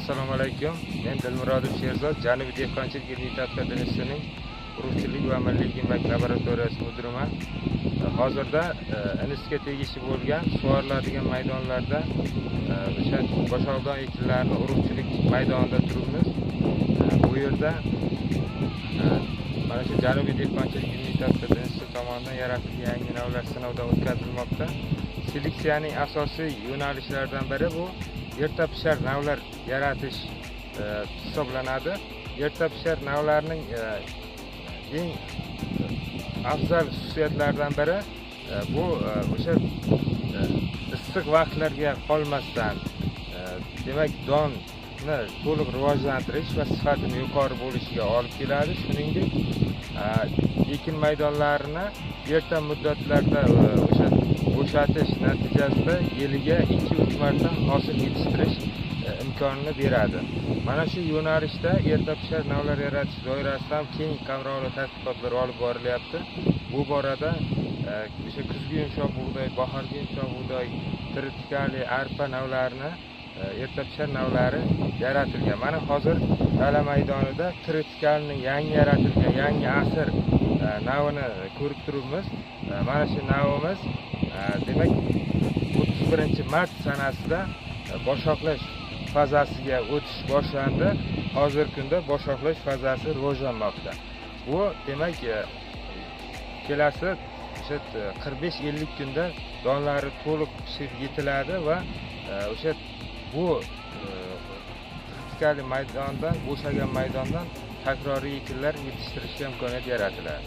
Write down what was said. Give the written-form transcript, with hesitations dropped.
Assalomu alaykum. Men Dilmurodov Sherzod, Janubiy dehqonchilik ilmiy tadqiqot institutining urug'chilik va milliy gimnak laboratoriyasi mudiriman. Hozirda institutga tegishli bo'lgan sug'oriladigan maydonlarda o'sha boshoqdon ekinlarini urug'chilik maydonida turibmiz. Bu yerda mana shu Janubiy dehqonchilik ilmiy tadqiqot instituti tomonidan yaratilgan yangi navlar sinovdan o'tkazilmoqda. Seleksiyaning asosiy yo'nalishlaridan biri bu erta pishar navlar yaratish hisoblanadi. Erta pishar navlarning eng afzal xususiyatlaridan biri bu o'sha issiq vaqtlarga qolmasdan, demak donni to'liq rivojlantirish va sifatini yuqori bo'lishiga olib keladi. Shuningdek, ekin maydonlarini erta muddatlarda o'sha bo'shatish natijasida yiliga 2-3 marta hosil yetishtirish imkonini beradi. Mana shu yo'nalishda erta pishar navlar yaratish doirasida ham keng qamrovli tadqiqotlar olib borilyapti. Bu borada o'sha kuzgi yumshoq bug'doy, bahorgi yumshoq bug'doy, tritikali, arpa navlarini erta pishar navlari yaratilgan. Mana hozir dala maydonida tritikalning yangi yaratilgan yangi asr navini ko'rib turibmiz. Mana shu navimiz demak 31 mart sanasida boshoqlash fazasiga o'tish boshlandi. Hozirgi kunda boshoqlash fazasi rivojlanmoqda. Bu demak kelasi o'sha 45-50 kunda donlari to'liq pishib yetiladi va o'sha bu tritikali maydondan, bo'shagan maydondan takroriy ekinlar yetishtirishga imkoniyat yaratiladi.